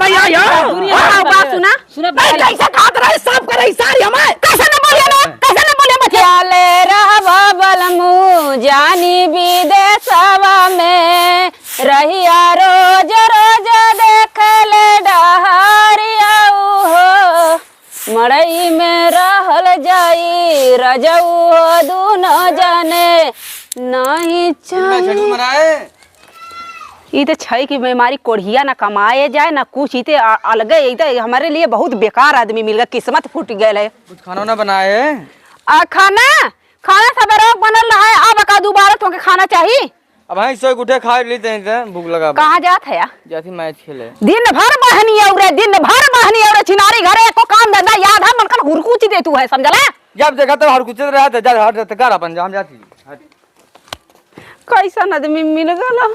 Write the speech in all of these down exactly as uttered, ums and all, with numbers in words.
या, या। दुनिया हाँ, में बात सुना। सुना, नहीं, भाई। कैसे खात रहे, सब करे सारी हमें। कैसे न बोलिए ना, कैसे न बोलिए बच्चे? चले रहबा बलमू जानी विदेशवा में, रहिया रोज रोज देख ले डहरिया हो। मड़ई में रहल जाई रजऊ हो दुनो जने, नहीं कितना झंडू चाहिए। मनाए? ई त छै कि बेमारी कोढ़िया ना कमाए जाए, ना कुछ। ई त अ-, अलगे, ई त हमरे लिए बहुत बेकार आदमी मिल गए, किस्मत फूट गए है। कुछ खाना ना बनाए? आ, खाना, खाना सबेरे बनल रहा है, अब का दोबारा तोके खाना चाही? अब हाँ, सोए के उठे, खा लेते हैं, इधर भूख लगा बा। कहाँ जात है या? जाती मैच खेले। दिन भर बहनी औरे, दिन भर बहनी औरे, छिनारी घरे एको काम धंधा याद है, मन कर हुरकुची दे तू है, समझला? जब देखा तब हुरकुची रहा था, जा हट, हट, कर अपन, जा, हम जाती, हट। कैसन आदमी मिल गला?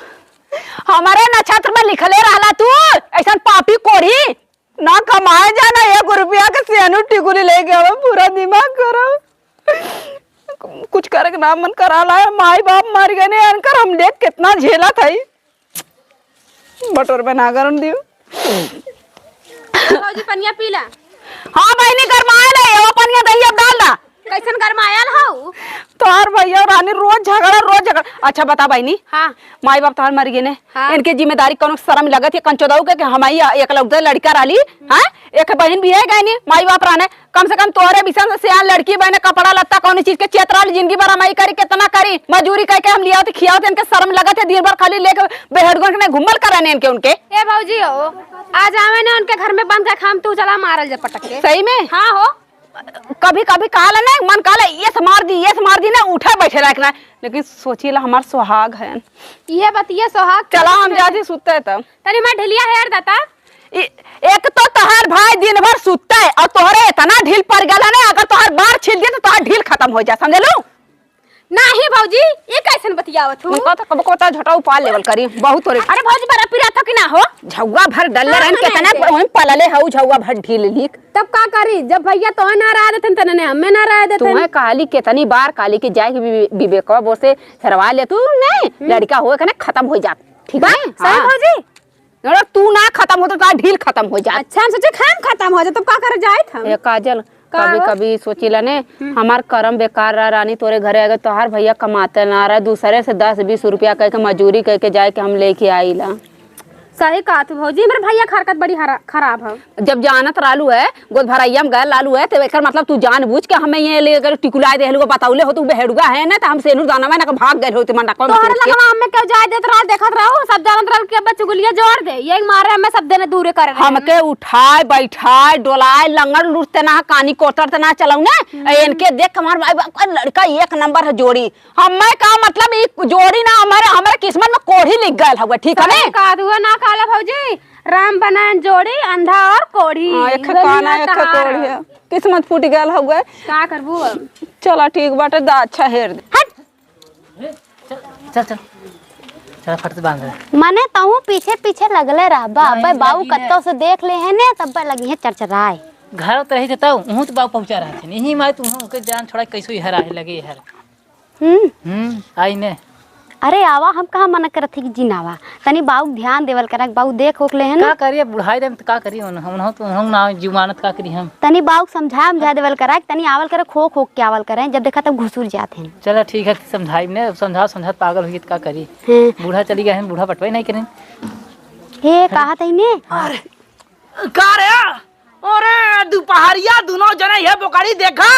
हमारे नक्षत्र में लिखले रहला तू, ऐसन पापी कोढ़ी, ना कमाए जाना, एक रुपया के सेनू टिकुली लेके आवे, पूरा दिमाग खराब। कुछ करे के नाम मन करा ला, माई बाप मर गए ने, इनकर हम देख कितना झेलत हई। बटोर बना गरम दियो। भौजी, पनिया पी ला। हाँ बहिनी, गरमाए ले, वो पनिया दही अब डाल दा। कैसन गरमायल हऊ? तोहार भैया रानी रोज झगड़ा, रोज झगड़ा। अच्छा बता बहिनी, हाँ। माई बाप तोहार मर गए ने, हाँ। इनके जिम्मेदारी कौनो शर्म लगत है? कंचोदऊ के, के हम आई एकलौते लड़का रहली, हाँ? एक बहिन भी है गए नी, माई बाप रहने, कम से कम तोहरे बिसन से सियान लड़की बहने, कपड़ा लत्ता कौनो चीज के चेत रहल, जिंदगी भर हम आई करी, कितना करी, मजूरी करके हम लियावत खियावत, इनके शर्म लगत है, दिन भर खाली लेके बेहड़गन के घूमल करने इनके उनके। ए भौजी हो, आज आवे ना उनके घर में बंद करके हम तू चला मारल जा पटक के। सही में? हाँ हो। कभी कभी कहला ना मन कहला, ये से मार दी, ये से मार दी ना, उठे बैठे रखना, लेकिन सोचिला हमार सुहाग है। ये बतिया सुहाग चला हम जाती सुते तब। तनी मैं ढिलिया हेर देता। इ-, एक तो तोहार भाई दिन भर सुतता है और तोहरे इतना ढील पड़ गया ना, अगर तोहार बार छील दिए तो तोहार ढील खत्म हो जाए, समझलू? नाही भौजी, ये कैसन बतियावत हूँ? उनका तो कब कोता झोटा उपाल लेवल करी, बहुत तोरे। अरे भौजी, बड़ा पिरात हो कि ना हो? झौवा भर डल्ले हाँ, रहन, नहीं कितना दे। वहीं पलले हऊ, झौवा भर ढील लीक। तब का करी, जब भैया तो ना रहा देथन, तने ने हमें ना रहा देथन। तुम्हें कहली कितनी बार कहली कि जाए के विवे-, विवेकवा बो से हेरवा ले तू, नहीं, हम्म। लड़का होए के ना खत्म हो जात, ठीक बा? है? सही हाँ। भौजी। अगर तू ना खत्म होत, तो ढील खत्म हो जात। अच्छा, हम सोचे खाम खत्म हो जात, तब का करे जाइत हम? ए काजल, का कभी हो? कभी सोचिला ने, हम्म। हमार करम बेकार रहा रानी, तोरे घरे अगर तोहार भैया कमाते ना रहे, दूसरे से दस बीस रुपया कह के मजूरी कह के जाए के हम लेके आईला। सही कहा तू भौजी, मेरे भैया के हरकत बड़ी हरा-, खराब है। जब जानत रहलू है, गोद भरैया में गए लालू है, तो एकर मतलब तू जानबूझ के हमें ये ले अगर टिकुलाए देहलू, बताउले हो, तू बेहड़ुआ है ना, तो हम सेनुर दानवा ना के भाग गए होते मंडपवा में तोहरे टूट के। लगवा हमें क्यों जाए देत रहा, देखत रहो, सब जानत रहो कि अब चुगलिया जोड़ दे, ये मारे हमें सब देने दूरे करे रहे। हमके उठाए, बैठाए, डोलाए, लंगड़ लुटते ना, कानी कोतर ते ना चलाऊ ना। हम्म। ए, इनके देख के हमार माई बाप का लड़का एक नंबर है जोड़ी। हमें का मतलब, ई जोड़ी ना, हमारे, हमारे किस्मत में कोढ़ी लिख गयल हउवे, ठीक है सही ने? कहा तू, ना कहला भौजी, राम बनायन जोड़ी, अंधा और कोढ़ी। हाँ, एक दुनिया काना, एक तहार। कोढ़ी है। किस्मत फूट गयल हउवे। का करबू अब? चला ठीक बाटे, दा अच्छा हेर दे। हट। चल, चल, चल। चल, फट से बांध दे। मने तहूँ पीछे पीछे लगले रहबा। नहीं, अबे बाऊ लगी कत्तो है। से देख ले है ने, तब लगी है चरचराए। घर तो रही थे तब, उहूँ तो बाऊ पहुँचा रहा थे। नहीं मारे तू उहूँ के जान छोड़ा कैसे हरा है लगे हर। हम्म। हम्म, आई ने। अरे आवा, हम कहाँ मना करत ही कि जिन आवा। तनी बाऊ ध्यान देवल करा, बाऊ देख ओख ले है ना। का करिए, बुढ़ाई देम त का करी, उन-, हम ना तो हम ना जुमानत का करी हम। तनी बाऊ समझा, समझा देवल करा, तनी आवल करे, खो खो के आवल करे, जब देखा तब घुसुर जात हैं। चला ठीक है, समझाई ने, समझा, समझा पागल हुई त का करी। हैं। बूढ़ा चली गया है, बूढ़ा पटवाई नहीं करें। हे, कहा तई ने? अरे, का रे? अरे, दुपहरिया दुनो जने ये बोकरी देखा?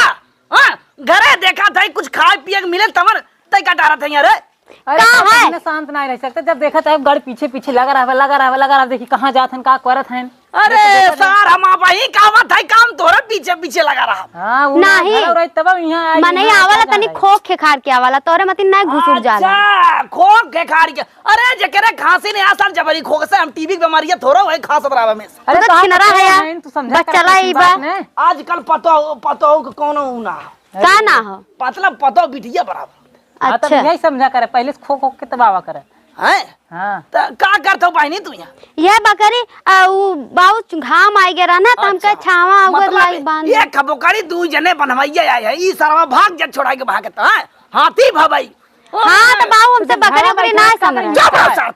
हाँ, घरे देखा था, कुछ खाए पिए के मिले तमर, तै का टारत है यार? अरे, का तब है? इतना शांत नहीं रह सकते, जब देखा चाहे गड़ पीछे पीछे लगा रहा, लगा रहा, लगा रहा, देखी कहाँ जात हन, का करत हन। अरे, देखो, देखो, सार, हम आप ही का बात है, काम तोरे पीछे पीछे लगा रहा। हाँ, वो ना नहीं। घर और तब यहाँ आए, मने यहाँ आवला आ तनी जाए। खोख खेखार के आवला, तोरे मतिन ना घुसुर जाला। अच्छा, खोख खेखार के। अरे, जेकरे खांसी नहीं आ, सार, जबरी खोख से हम टीबी के बीमारी है, थोड़ा वही खांसत रहा में। अरे, तू तो कहाँ छिनरा तक है यार। नहीं, तू समझा बस कर चला कुछ ई बात बा। नहीं। आजकल पतो, पतो के कोनो ऊ ना हो। का ना हो? मतलब पतो बिटिया बराबर। हाँ, तब अच्छा। यही समझा करे, पहले से खो खो के तब आवा करे। हैं? हाँ। त का करत हो बहिनी तू यहाँ? ये बकरी, आ, उ बहुत घाम आइ गया रहा ना, त हम अच्छा। कहे छावा उगत मतलब लाई बांध। ये खबोकरी दू जने बनवैया आए है, ई सरवा भाग जा छोड़ा के भागत, हैं? हाथी भवई। ओ हाँ, भाई। त बाऊ हमसे तू बकरी झगड़ा उकरी ना बैठा समझ। कर चुप रहो सार।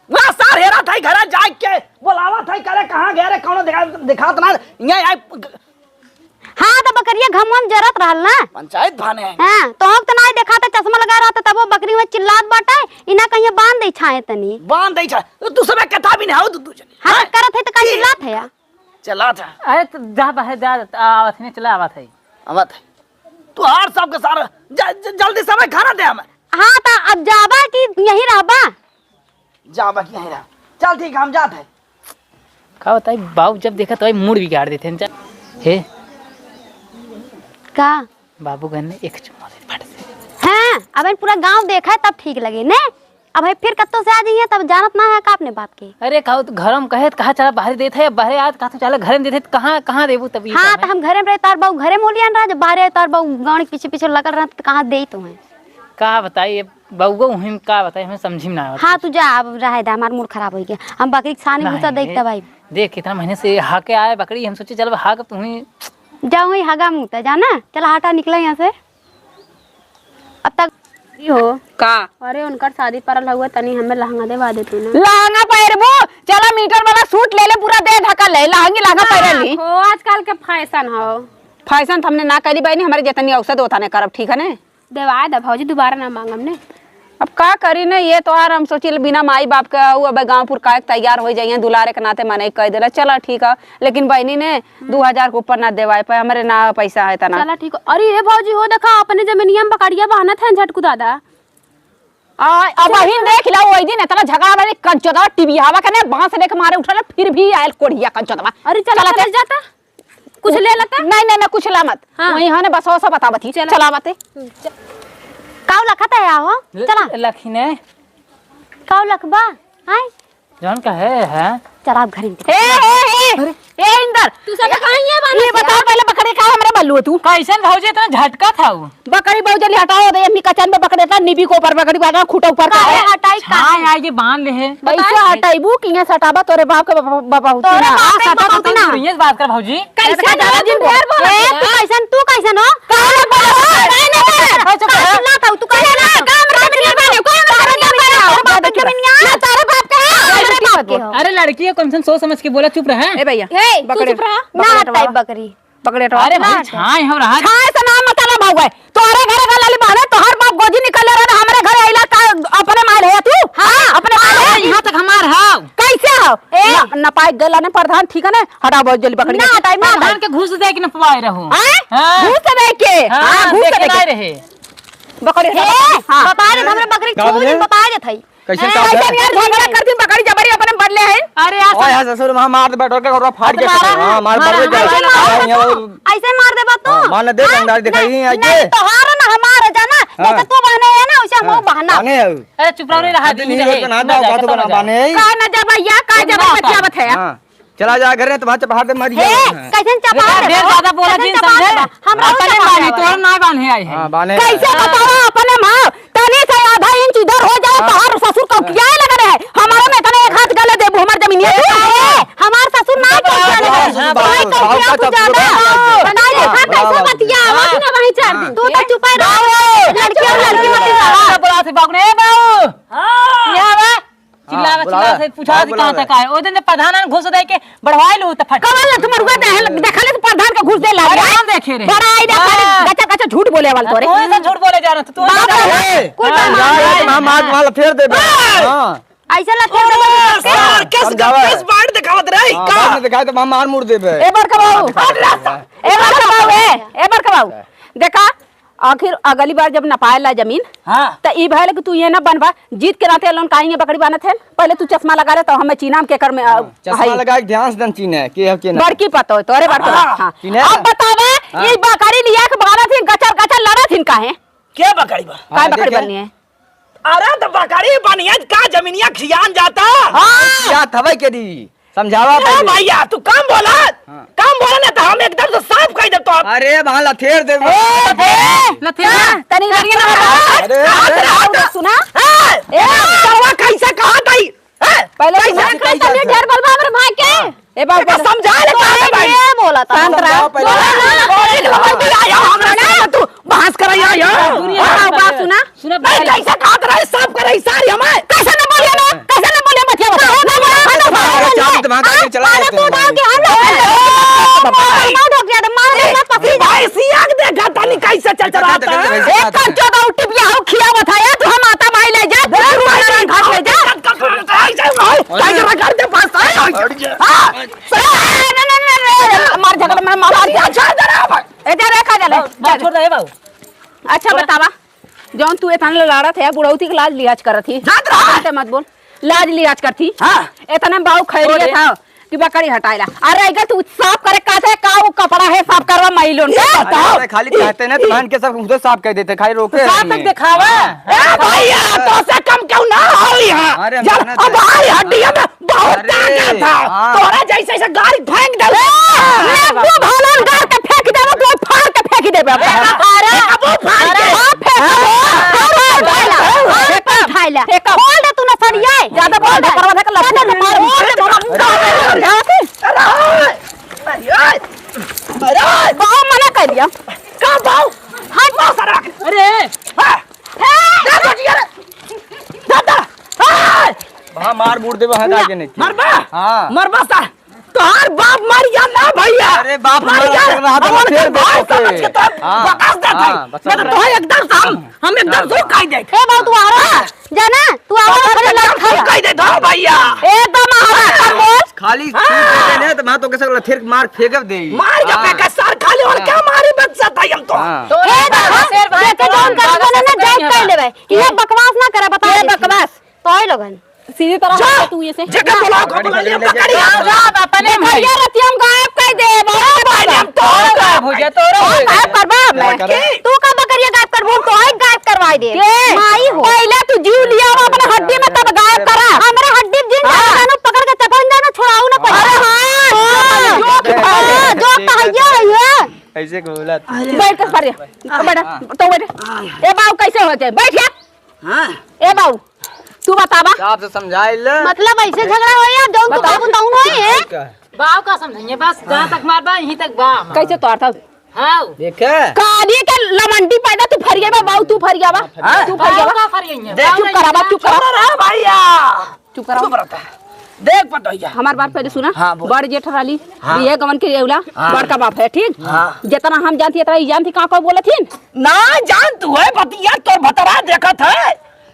ना सार हेरा थाई घरे जाए के बोलावा थाई करे कहाँ गए रे, कौनो देखा, देखात ना, यहाँ आए। हाँ, तो बकरिया घमवा में जरत रहल ना। पंचायत भाने है। हाँ, तो हम तो ना देखा था, चश्मा लगा रहा था, तब वो बकरी में चिल्लात बाटे, इना कहीं बांध दे छाए तनी। बांध दे छाए, तो तू सबे कथा भी नहीं हो, तू, तू जनी। हाँ, हाँ? तो करत है तो का चिल्लात है या? चला था। अरे, तो जा बाहर जा, आवत है, चला आवत है। आवत है। तू हार सबके सारा, ज-, ज-, जल्दी समय खाना दे हमें। हाँ, तो अब जाबा कि यहीं रहबा? जाबा कि यहीं रह। चल ठीक, हम जात है। का बताई, बाबू जब देखा तो भाई मूड बिगाड़ देते हैं। चल। हे। का? बाबू गन ने एक चुम्मा दे फट से। हाँ, अब इन पूरा गांव देखा है तब ठीक लगे, ने? अब है फिर कत्तो से आ जाइए तब जानत ना है का अपने बाप के। अरे, का तू घर में कहे तो कहा चला बाहर देते है, बाहर आज कहा तू चला घर में देते है, कहाँ, कहाँ देबू तब ये हाँ, काम तो है? हम घरे में रहे, तार बाबू घरे में होलियन रहा, जब बाहर आए, तार बाबू गाँव के पीछे पीछे लगल रहा, तो कहाँ दे तुम्हें? का बताई, अब बउआ उहिन का बताई, हमें समझी में ना आवत हाँ, कुछ। तू जा, अब रहे दे, हमार मूड खराब हो गया। हम बकरी के सानी नहीं घुसा देख रे। तब आई। देख, कितना महीने से हाके आए बकरी, हम सोचे चल हाक तुम्हें। जाओ, वहीं हगा मुँह जाना। चल, हटा, निकला यहाँ से। अब तक हो। का? अरे, उनकर शादी पड़ल हुआ, तनी हमें लहंगा देवा दे तू ना। लहंगा पहिरबू? चला, मीटर वाला सूट ले ले, पूरा देह ढका ले, लहंगी लहंगा हाँ, पहिर ली। हो, आजकल के फैशन हो। फैशन तो हमने ना करी बहनी, हमारे जितनी औसत होता नहीं करब, ठीक है ने? देवाए दा भौजी, दोबारा ना मांगम ने। अब का करी ने, ये तो यार हम सोचिल बिना माई बाप के ऊ अब गाँव पुर काहे के तैयार हो जाइए, दुलारे के नाते मने कह देला, चला ठीक है, लेकिन बहनी ने दू हजार के ऊपर ना देवाए पाए, हमरे ना पैसा है तना। चला ठीक है। अरे रे भौजी हो, देखा अपने जमीनिया में बकरिया बांधत हैं झटकू दादा। आ, अब वही देख ला, वही दिन इतना झगड़ा वाली कंचोदवा टीवी हवा के ने बांस देख मारे उठल, फिर भी आयल कोढ़िया कंचोदवा। अरे चला, चला, चला चल। जाता। कुछ ले लेता? नहीं, नहीं, नहीं, कुछ ला मत। हाँ। वही है ना, बस वो सब बतावत ही। चला। चला बाते। हम्म, चल। काऊ लखत है हो? ल-, चला। लखी ने। काऊ लखबा? आय? जौन का है, है। चला अब घर में। ए, ए, ए, अरे। ए, इंदर। तू सब कहाँ ये बात ये है? बताओ पहले बकरी का हमरे बल्लू तू। कैसन भौजी इतना झटका था वो? बकरी बहु जल्दी हटाओ दे, अपनी कचन में बकरी का निबी को ऊपर बकरी बांधा, खूंटा ऊपर का काहे है। हटाई का? हाँ, यार, ये बांध ले है। कैसे बताए? हटाइबू कि यहाँ सटाबा तोरे बाप के बाबा, बाबा होती तोरे ना। बाप के हाँ, सटा बाबा तो होती ना। ना। ये बात कर भौजी। कैसे कैसे जाना जाना जिन जिन ढेर बोला ए, तू कैसन, तू कैसन हो? कहाँ बोला? नहीं, नहीं, नहीं। अच्छा, कहाँ? ना था, तू कैसे ना? काम रे, मेरे बाप को, काम रे, मेरे बाप को। बाप के बनिया। ना तारे बाप का है, मेरे बाप के हो। अरे लड़की है, कौन सन सोच समझ के बोला, चुप रहा। ए भैया, ए, तू बकरे, चुप रहा। बकरे ना हटवा। टाइप बकरी। पकड़े तो। अरे भाई, छाए हो रहा। छाए से नाम मतलब हो गए। तोरे घर का लाली बहने, तोहर बाप गोजी निकल ले रहे, हमरे घर आइला का अपने माल है तू? हाँ, अपने माल है। यहाँ तक हमार है। कैसे हो? ए। ना, ना पाए गला ने प्रधान, ठीक है ना? हटाओ बहुत जल्दी पकड़ी ना, के। हटाई ना, प्रधान हटाई। के घूस दे के न पाए रहो। हैं? हाँ। घूस दे के? हाँ, हाँ, घूस दे देखे के। ना रहे। बकरी हे, हाँ। बता दे, हमरे बकरी का छोड़ बोले? दे, बता दे थाई। कैसे ए, का कैसे है? यार झगड़ा करती बकरी जबरी अपने बदले है। अरे यार, ओए, हाँ, ससुर, वहाँ मार दे, बैठो के, और फाड़ के मारा ससुर, है, हाँ, मार, मारा मार दे, है। ऐसे मार हाँ, दे यहाँ तू, वो ऐसे मार देबा तू। हाँ, मार ना दे, हाँ, रंगदारी दिखाई नहीं, आज नहीं, ये। तोहार ना हमार है, जाना, हाँ। जैसे तू बहने है ना, वैसे हम हाँ, बहना। बहने है। अरे चुप रहो रे, रहा अरे दिन नहीं, रहे, रोज बना ना दो, जाए, का तो तो बना ना जाए। बने। का ना जब भैया, का जब बतियावत है? हाँ। चला जा घरे, तो भात चढ़ा दे, मर हे, जाओ। कैसन चपा बेटा, दे ढेर बा? ज्यादा बोला कैसन जिन चपा समझे। दे बा? हमरा अपने चपा मानी, दे बा। तोर ना बांधे आई है। हाँ, बाने। कैसे हाँ। बताओ अपने माँ? तनी से आधा इंच इधर हो जाए, हाँ। तोहर ससुर कौकियाए लग रहे हैं। हमारे में इतना एक हाथ गले देबू, हमार जमीनिया ए, तू। ए, हमार ससुर ना हाँ, कौकियाए लग रहे हैं। हाँ, भाई, हाँ, कौकिया हाँ, कुछ ज्यादा। हाँ, बनाई ले, हाँ, हाँ, कैसे हाँ, बतिया, हाँ। आवत ना वहीं चार दिन। तू तो चुपे रहो। हाँ। लड़की और लड़की मत लड़ा। बोला थे बाबू ने, ए बाबू। हाँ। क्या बा? चिल्लावा, हाँ, चिल्लावा, बुलावा। से पूछा हाँ, कि कहाँ बुलावा। तक आए। ओ दिन जब प्रधान ने घूस दे के बढ़वाए लो, तो फट। कमल ना, तुम रुआ दे, देखा ले, तो प्रधान का घूस दे ला अरे, गया। हम देखे रहे। बड़ा आइडिया, हाँ। गचा, गचा झूठ बोले वाला तोरे। तू ऐसा झूठ बोले जा रहा, तू बाप ऐसा रे। हाँ, कुल हाँ, बात यार, है। हम हाथ वाला फेर दे बे। हाँ। हाँ। ऐसे लग ओ, सर, हाँ, कैसे, समझावा। कैसे बाहर दिखावत रहे, हाँ, का? बाद में दिखाए तो हम मार मुड़ देबे। ए बड़का बाबू। हाँ, दिखाए तो ए बड़का बाबू, ए, ए बड़का बाबू। देखा, आखिर अगली बार जब नपाए ला जमीन, हाँ। त ई भले कि तू ये ना बनबा, जीत के नाते लोन काहे बकरी बानत है। पहले तू चश्मा लगा ले, तो हमें चीना हम केकर में, आ, हाँ, चश्मा हई। लगा के ध्यान से दन चीने, के है, के ना। बड़की पतो है, तोरे बड़को। हाँ। हाँ। चीने? अब बतावे, हाँ। ई बकरी लिया के बानत हिन, गचर गचर लड़त हिन काहे? के बकरी बा? काहे हाँ, बकरी देखे। बननी है? अरे तो बकरी बनिया का जमीनिया खियान जाता। हाँ। जात हवे के दी। समझावा ए पहले। भैया, तू कम बोला। हाँ। कम बोला ना तो हम एकदम से साफ कह देब तो हम। अरे, वहाँ लथेर देबो। ए, ए, लथेर। हाँ, तनी लड़िए ना। अरे, अरे, अरे, अरे, सुना। ए, ए, तवा कैसे कहा तई? ए, पहले कैसे सुना। कहा तनी ढेर बोलबा हमरे भाई के? हाँ। ए, बाबू, देखा, समझा ले, तो कहा ए, भाई। ये बोला था। शांत रहा। समझाओ पहले। बोला ना। बोले के लगल भी आया, हमरा से तू बहस कर आया, या। दूरी हाँ, हट बात कर। सुना। सुना, ए, भाई। कैसे कहा करे, साफ करे, सारी हमारे। कैसे न बोलिए ना? कैसे न बोलिए, आगे चला पानी जाते हैं तू डाल के हम लोग मार, मार, मार, मार, ढोक दिया, मार, मार, मार, पकड़ी जा। भाई, सियाग देखा तनी कैसे चल चला था। एक कर जो दो टिपिया हो खिया बताया, तू हम माता माई ले जा, तू भाई, घर ले जा। भाई, भाई, भाई, भाई, भाई, कर दे पास, भाई, भाई। हट जा। हाँ। ए, ना, ना, ना, ना, मार झगड़ा में मार, मार, अच्छा, जरा भाई। ए, जा रे, खा जा ले, बात जा। छोड़ दे, बाबू। अच्छा, बतावा, जौन तू एतना लड़त है, बुढ़ौती के लाज लिहाज करत ही। जात रहा। एतना मत बोल, लाज लिहाज करत ही। हाँ। एतना बाऊ खैरियत था कि बकरी हटाइला। अरे, अगर तू साफ करे का थे, का वो कपड़ा है, साफ करवा माई लोन ये का? बताओ। अरे, खाली कहते ना, तो बहन के सब उधर साफ कर देते, खाली रोके तो साफ नहीं। तक दिखावा। हाँ। ए भैया, तो से कम क्यों ना हो यहाँ? अरे, जब मेहनत अब है। आई हड्डियों में बहुत अरे, ताकत है। हाँ। तोरा जैसे ऐसे गाड़ी फेंक दे। ए, नींबू भालन गाड़ के फेंक देबो, तू फाड़ के फेंक देबे। अरे, अरे, फेंकबो फाड़ के। हाँ, फेंकबो। हाँ, फेंक देला। हाँ, फेंक देला। बोल दे तू ना सरियाए। ज्यादा बोल दे। करवा दे, लफड़ा मार। बोल दे, बाबा। अरे, अरे, अरे। बाबा मना कर दिया। का बाबू? हट। अरे। हाँ। ए! दे बचिया रे। दादा। ए! वहाँ मार मुड़ देबे, हटा ए! के नहीं। मरबा? हाँ। मरबा सा। तोहार बाप मर गया ना भैया। अरे बाप मर मर गया। गया, रहा तो हम फिर उनके भाई देखो समझ के। के तो हाँ, बकस देत हाँ, है। बकस मैं तो देत। तोहे एकदम से हम, हम एकदम हाँ। से कह दे। ए बाबू, तू आ रहा है? जाना, तू आ रहा है, खड़े लग खड़ा। कह दे दो भैया। ए तो महाराज, हाँ। बोल। खाली हाँ। तू कह दे तो मैं तो कैसे लथेर मार फेंकब दे। मार के हाँ। फेंका सर खाली और हाँ। क्या मारी बच्चा था हम तो। हाँ। तो ए दादा, शेर भाई, देखे तो जौन हम करबो ना, ना, जाइत कर लेबे। इहे बकवास ना करे, बता ये दे। बकवास। तोय लोगन। सीधी तरह जा, हट तू ये से। जेके बुलाओ, को बुला लिया, पकड़ी। जा, जा, अपने भाई। भैया रतिया हम गायब कर दे, बाबा। भाई, हम तो गायब हो गया, तो रो। गायब करबा मैं। करे। तू का बकरिया गायब करबो, हम तो ही गायब करवाई दे। के? माई हो। पहले तू जीव लिया हो अपने हड्डी में, तब गायब करा। हमरे हड्डी में जीव हाँ। जानो, पकड़ के चपन जानो, छोड़ाऊ ना पहले। अरे हाँ। हाँ, जो, हाँ, जो कहिया है ये। ऐसे को बोला था। बैठ के पढ़। बैठ, तो बैठ। ए बाबू कैसे हो जाए? बैठ जा। हाँ। ए बाऊ, तू बतावा। साफ से समझाई ले। मतलब ऐसे झगड़ा होई या जौन तू बताओ। बाबू तौन होई है? बाऊ का समझाइए, बस जहाँ तक मार बा, यहीं तक बा हमार। कैसे तोर था? हाँ। देखे? काली के लमंडी पैदा तू फरिया बा, बाऊ तू फरिया बा। हाँ। तू फरिया बाऊ बा। का फरिया है? देख, बाऊ चुप नहीं करा बा, है। चुप करा। चुप रहा भैया। चुप करा। चुप रहता है। देख पटोहिया। हमार बात पहले सुना। हाँ, बोल। बड़ जेठ रहली, हाँ। ये गवन के एवला, हाँ। बड़का बाप है, ठीक? हाँ। जितना हम जानती, इतना ही जानती, का, का बोलत हिन? ना जान तू है बतिया, तोर भतरा देखत है।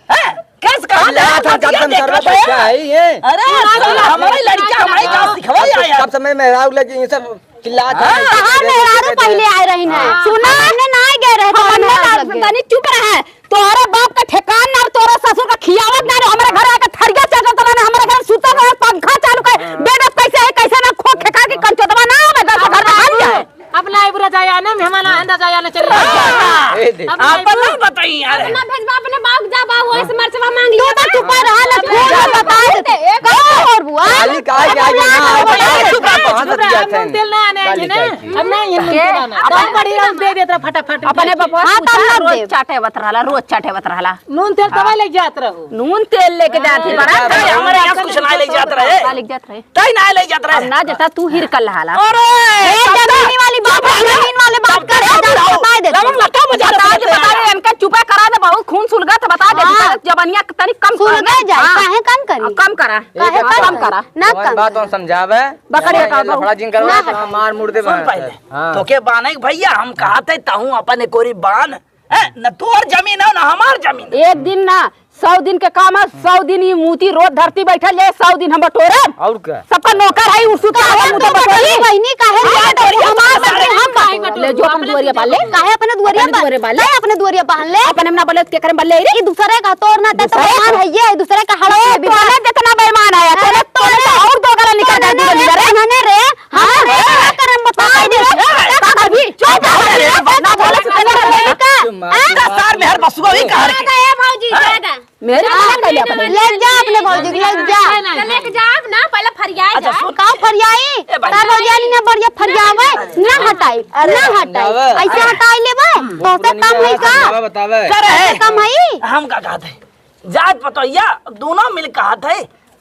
हैं? कैस कहाँ चिल्लात है, देखत है, कदम देखत करत है। है, क्या है ये? अरे, साला, हमारे लड़का, हमारे का सिखवा आया। सब समय मेहरारू लगे, ये सब चिल्लात है। हाँ, मेहरारू पहले आए रही ना। हाँ। सुना, हमने ना गए रहे, हमने ना गए। तनी चुप रहे। तोहरे बाप का ठेकान ना, तोहरे ससुर का खियावत ना, हमरे घर आके थरिया चाटत रहे, हमरे घर सुतत रहे, पंखा चालू कर, बेड कैसे है, कैसे ना खो खेका के कंचोदवा ना आवे, दस घर में हल जाए। अपना आइब रजाया ने, मेहमान आए रजाया ने चले। हाँ। ए दे। अपना आइब। अपना बताई यार। अपना भेजबा अपने बाप जा, बा, वही से मरचवा मांग लिया। तू तो चुप रहा, ना तू ना बताए। एक और बुआ। काली का क्या ये ना, चुप रहा, चुप रहा, चुप रहा, हम नून तेल ना आने आएंगे ना। हम ना ये नून तेल आना। तब बड़ी रंग दे देत रहा फटाफट। अपने बपवा हाँ, तब पूछा, ना रोज देब। चाटे बत रहला, रोज चाटे बत रहला। नून तेल तब हाँ। ले जात रहो। नून तेल लेके जात ही हाँ। बड़ा। अरे, हमारे यहाँ कुछ ना ले जात रहे। का ले जात रहे? तई ना ले जात रहे। अब ना जता तू हिर कल हाला। अरे, ए, तब जमीनी तक वाली बात, चुप रहो। जमीन वाले बात तब कर, तक जा, चुप रहो। बता दे। लवन लता बजा बता दे, रहे बता दे, हैं। इनका चुपा करा दे, बहुत खून सुलगा था, बता दे, हाँ। जबनिया तनी कम कर सुलगा ना। जाए, हाँ। काहे कम करी? हाँ, कम करा। काहे हाँ, कम कम करी? करा। ना जवन कम बात करी। हम समझावे, बकरी जवन हटाओ, लफड़ा जिन करवा, ना तो हटाओ। हम मार मुड़ दे सुन बना पहले। है। हाँ। तो के बाने के भैया, हम कहते तहूँ अपन एक ओरी बान, हैं? न तोर जमीन है, न हमार जमीन है। एक दिन ना, सौ दिन के काम है, सौ दिन ई मूती रोज धरती बैठल जाए, सौ दिन हम बटोरब। और का? सबका नौकर है, उर्सू का है, मुद्दा बटोरी। बहिनी काहे हाँ, ले तो हमार बटोरी, हम काहे बटोरी? ले जो अपन दुआरिया बाल ले। काहे अपने दुआरिया अपने बाल? दुआरिया बाल ले। काहे अपने दुआरिया बाल ले? अपने में ना बोले, के करे बाल ले रे? ई दूसरे का तोर ना तो दूसरे बेईमान का? है ये, दूसरे का हड़प ए, में बिना तोले जितना बेईमान आया, अरे तोले, तोले तोले और दो गला निकल जाए, तोले दूर निकल रे। रे। हाँ, रे, का करम बता दे। का करबी? चुप रह रे, ना बोले से तोले रे। का? हाँ? सार मेहर बसुआ भी कह रहे। ज्यादा है भौजी, ज्यादा। मेरे हाँ, मना कर लिया अपने। ले जा अपने भौजी, ले जा। तो लेके जा अब ना, पहले फरियाए अच्छा, जा। सुन। का फरियाई? ए भाई। का भौजी ना बढ़िया फरियावे, ना हटाई, अरे, ना हटाई। जावे। ऐसे हटाई लेबे? बहुत कम है का? बतावे। करे। ऐसे कम है? हम का कहते हैं? जात पतोहिया दोनों मिल कहत है,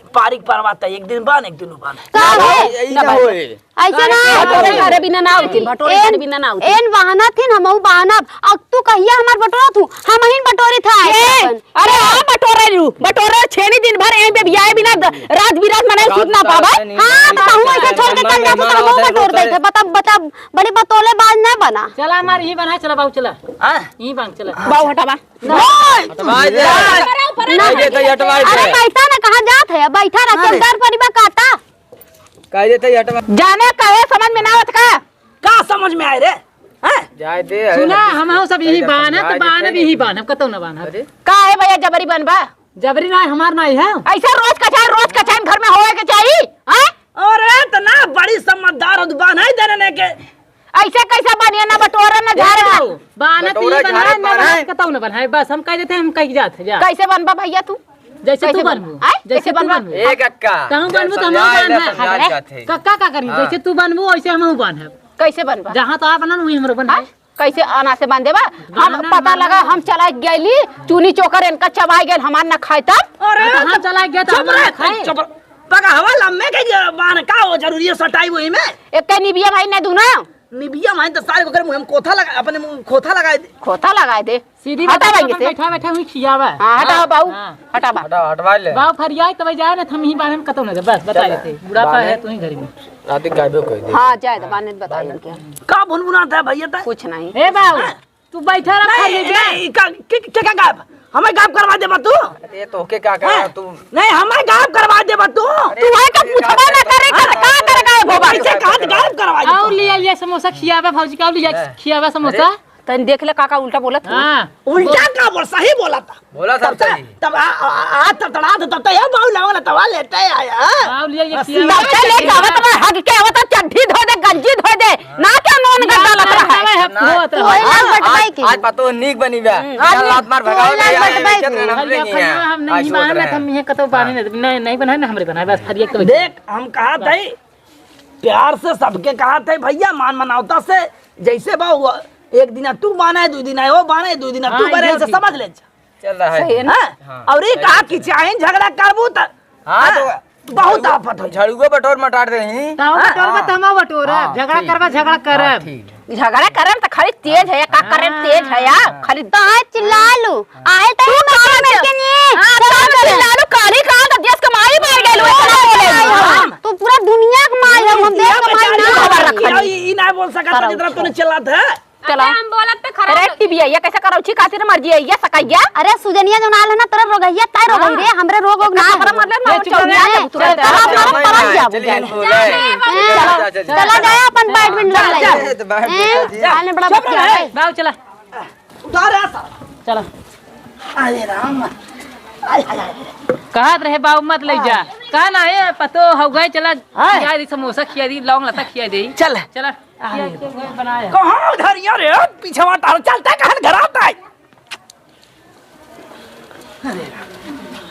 पारिक परवा त एक दिन बान, एक दिन उबान। का ना है? भाई, ई ना ना भाई। होए। ऐसे ना। बटोरे करे बिना ना होती, बटोरे करे बिना ना होती। एन बहाना थिन, हमहू बहानब। अब तू कहिया हमार बटोरा तू, हमहिन बटोरी था ए, अपन। अरे हाँ, बटोरे रू, बटोरे छेनी दिन भर एं बेबियाए बिना द-, रात बिरात मने सूत ना पावे। हाँ, तो कहूँ ऐसे छोड़ के चल जाते तो हमहू बटोर देते। बता, बता, बड़ी बतौले बाज ना बना। चला हमार यही बना, चला बाबू, चला। हाँ? यही बांध, चला। बाबू हटावा। नहीं। हटवाई दे। हटवाई दे, तो हटवाई दे। अरे बैठा ना, कहाँ जात है? बैठा ना, अरे। चौकीदार परिबा काटा। कह देते हटवा। जाने कहे समझ में ना आवत का? का समझ में आए रे? हैं? जाए दे, सुना, अरे, हम, हम सब यही जाए दे, बान है, तो जाए दे, बान है, जाए दे। यही बान है, कतौ ना बान है। अरे। का है भैया, जबरी बनबा? जबरी ना है, हमार ना है। ऐसा रोज कचान, रोज कचान घर में होए के चाहिए, हैं? अरे, इतना बड़ी समझदार हो, बान है देने के। ऐसे कैसे बनिए ना बटोरा ना ए झारे ना। बाऊ, बानत बटोरा ही बनाए, झारे ना बनाए। बानत कतौ ना बनाए। बस हम कह देते हैं, हम कहीं जात है, जा। कैसे बनबा भैया तू? जैसे तू कैसे बनबू। आय? जैसे कैसे तू बनबू। बनबू। ए कक्का, कहूँ बनबू तो हम समझाए बान ले, है। समझाए जात है। कक्का का करी? हाँ। जैसे तू बनबू वैसे हम बान है। कैसे बनबा? जहाँ तो आप बनन वही हमरो बन आय? है। कैसे आना से बान देबा? हम बान पता ना। लगा, हम चला गइली, चुनी चोकर इनका चबाई गइल, हमार ना खाए तब। अरे, हाँ, तो हम चला गया तो चुप हम रह, ना खाए। चुप रह। पगहवा लम्मे के जे बान का हो जरूरी है सटाई वही में? एक निबिया भाई ने दूना। निबिया भाई तो सारे ओकर मुंह में कोथा लगा, अपने मुंह खोथा लगाए दे। खोथा लगाए दे। सीधी हटा बात भाई है, से। बैठा बैठा हुई खियावा। हाँ, हटाओ बाऊ। हाँ। हटावा। हटा, हटवा ले। बाऊ फरियाई तब जाए ना, हम ही बारे में कतौ ना दे, बस बता चल। देते। बुढ़ापा बाने। है तू ही घर में। रात गायबे कर दे। हाँ, जाए तो बाने बता देंगे। का भुनभुनाता है भैया तै? कुछ नहीं। ए बाऊ, हाँ। तू बैठा रह, नहीं, खा लीजिए। नहीं, का, के, के, का गायब? हमें गायब करवा देबा तू? अरे, तोहके का करा हाँ? तू? नहीं, हमें गायब करवा देबा तू? अरे, तू है तो ये पूछबा ना करे, का, का करे गायब होबा? कैसे कहा गायब करवा देबा? और लिया, लिया समोसा खियाबा भौजी का, और लिया हाँ। खियाबा समोसा। अरे। तनी देख ले, का, का उल्टा बोलत है। हाँ। उल्टा का बोल, सही बोला था। बोला था तब तो, सही। तब आ, आ, आ, आ, तड़तड़ा था, तब तो ये बाऊ लावा ना, तवा लेते आया, हाँ? बाऊ लिया, ये बस किया। तब से लेके आवत रहा, हग के आवत रहा, चड्ढी धो दे, गंजी धो दे, ना क्या नॉन कर डालत रहा है। तू वही ना आज, बटवाई आज, की। आज पतो नीक बनी बा। हम्म। आज कल रात मार भगाओ तू वही ना बटवाई की। इज्जत रहना हमरे नहीं है। हम नहीं आज सोच मानत, रहे हैं। हम ये कतो बानी हाँ। नहीं, नहीं, नहीं बनाए ना हमरे बनाए, बस फरिया के देख, हम कहा थे, प्यार से सबके कहा थे, भैया, मान मनावता से, जैसे बा हुआ, एक दिना तू बाने, दू दिना वो बाने, दू दिना हाँ, तू बाने, ये ऐसे ठीक। समझ ले। चल रहा है। सही है ना? हाँ? हाँ। और ये कहा कि चाहे झगड़ा करबू त, हाँ, हाँ, तो बहुत आफत हो। झड़ुआ बटोर मटार दे ही। ताऊ हाँ? बटोर बा, हाँ। तमा बटोर, हाँ, झगड़ा ठीक। करबा, झगड़ा हाँ, करब। ठीक। झगड़ा करब त खाली तेज है, का करब हाँ। तेज है यार, खाली दांत चिल्ला लू। आए तो तू ही मार मार के नहीं। हाँ, तू चिल्ला लू, काली कहाँ का देश के माई मर गए लू, इतना बोले लू। हाँ। तू पूरा दुनिया के माई हो, हम देश के माई ना हो। खबर रखनी। ई, ई ना बोल सकत, जितना तूने चिल्लात है। चला। अरे हम बोलत पे खराब अरे लगी। टीवी है, ये कैसे करौछी खातिर मर जिए, ये सकैया। अरे सुजनिया जो नाल है ना, तोरा रोगहिया, ताई रोगही हाँ। रे, हमरे रोग ओग ना है। मरले ना, ये चौड़िया चुप रहे। चल, चल, चल, चल, चल, चल, चल, चला जाए अपन बैडमिंटन खेले। ए, तो बैठ हैं? जा। आने बड़ा चुप बच्चा रहे। है। बाबू चला। उधार है साला। चला। अरे राम। आय, हाय, हाय। कहत रहे बाबू मत ले जा। हाँ। कहा ना है, पतो हो गए, चला। हाँ। खिया दी समोसा, खिया दी लौंग लता, खिया दी। चल। चला। अरे। खिया, खिया, वही बनाया। कहाँ उधर यार, पीछे वहाँ तार चलता है, कहाँ घर आता है? अरे राम।